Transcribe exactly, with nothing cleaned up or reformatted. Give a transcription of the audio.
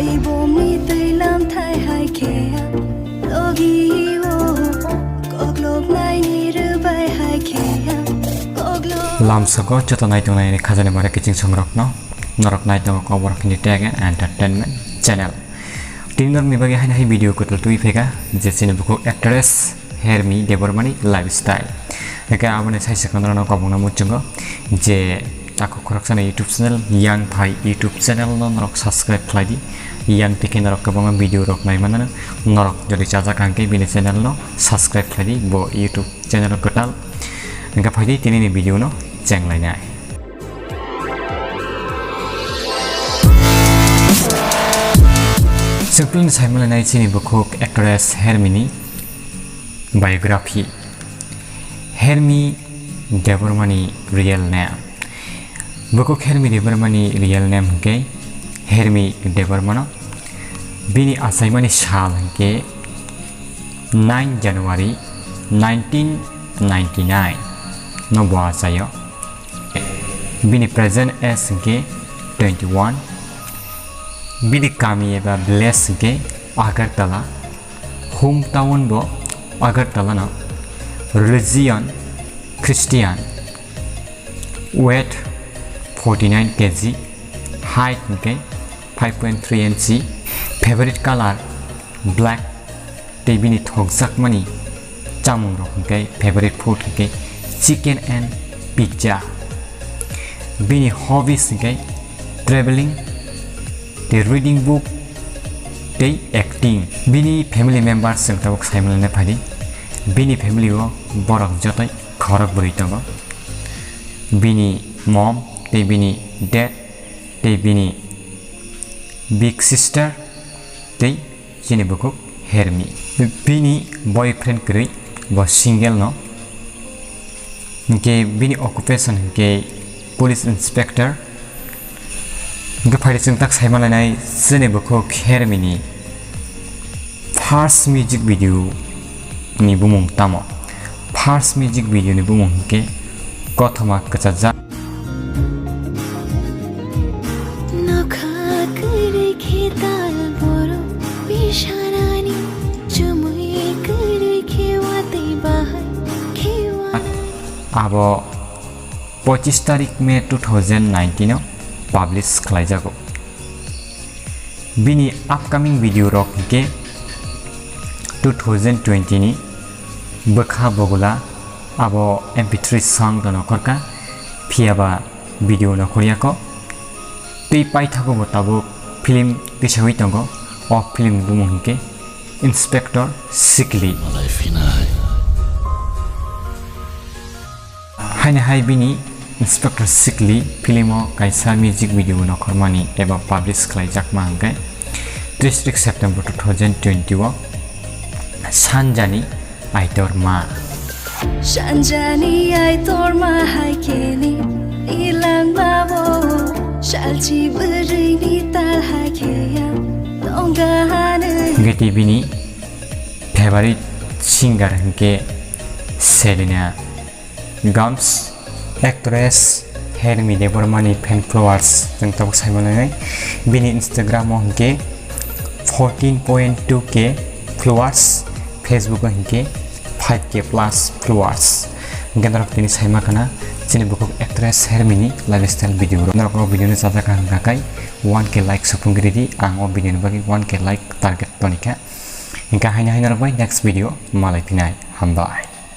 Ibomni twi lamthai hai khe ang, logi o koklop naini rwbai hai khe ang, koklop. Lamsoko joto naitongnai khajani bare kiching songrokno norok naitongo Kobor Hindi Tag and Entertainment Channel. Tini norokni bagwi haino hai video kwtal twi pheka je chini bukhuk actress Hermi Debbarmani lifestyle. Hingke aboni sai se kono no kobongno muchungo je takhuk khoroksani YouTube channel Yang Phai YouTube channel no norok subscribe khlai di. Yang tike norok kwbangma video rok nai manano norok jodi chajak hingke bini channel no subscribe khlai di bo YouTube channel kwtal. Hingke phai di tini ni video no cheng lai nai. Chwng tini sai manai nai chini bukhuk actress Hermini biography. Hermi Debbarmani real name. Bukhuk Hermi Debbarmani real name hwnkhe Hermi Debbarmano. Bini achaimani sal hwnkhe nine January nineteen ninety-nine no bo achaio. Bini present age hwnkhe twenty-one. Bini kami eba village hwnkhe Agartala. Hometown bo Agartala no. Religion Christian. Weight forty-nine K G. Height hwnkhe five point three inch. Favorite color black. Tei bini thokjakmani chamung rok hwnkhe favorite food hwnkhe chicken and pizza. Bini hobbies hwnkhe traveling, tei reading book, tei acting. Bini family members chwng tabuk sai manlai phai di. Bini family o borok jotoi khorok bwrwi tongo. Bini mom, tei bini dad, tei bini big sister, tei chini bukhuk Hermi. Bini boyfriend kwrwi, bo single no. Hwnkhe bini occupation hwnkhe police inspector. Hwnkhe phai di chwng tak sai manlainai chini bukhuk Hermini first music video ni bumung tamo? First music video ni bumung hwnkhe Kothoma Kwchajak. Nokha kwrwi khe tal borok bisharani, chumui kwrwi khe watwi bahai khe wa- Abo pochis tarik May two thousand nineteen o publish khlaijago. Bini upcoming video rok hwnkhe two thousand twenty ni Bwkha Bogula, abo M P three song no nokhorkha, phiyaba video nokhorya kho. Tei paithago bo tabuk film tisawi tongo, o film ni bumung hwnkhe Inspector Sikli. Malai phinai. Haini hai bini Inspector Sikli film o kaisa music video nokhormani eba publish khlaijakma hwnkhe tris tarik September two thousand twenty o Sanjani Aitorma. Sanjani Aitorma hai khe ni ilang babo, salchi bwrwi ni tal hai khe ya tongga hanu. Hwnkhe tei bini favorite singer hwnkhe Selena Gomez, actress Hermi Debbarmani fan followers chwng tabuk sai manlainai. Bini Instagram o hwnkhe fourteen point two K followers, Facebook o hwnkhe five K plus followers. Hwnkhe norok tini sai mankha na chini bukhuk actress Hermini lifestyle video rok. Norok o video no chajak kha hwnkha khe one K like supung ridi, ang o video ni bagwi one K like target tonikha. Hwnkhe haino haino rok bai next video malai phinai. Hambai.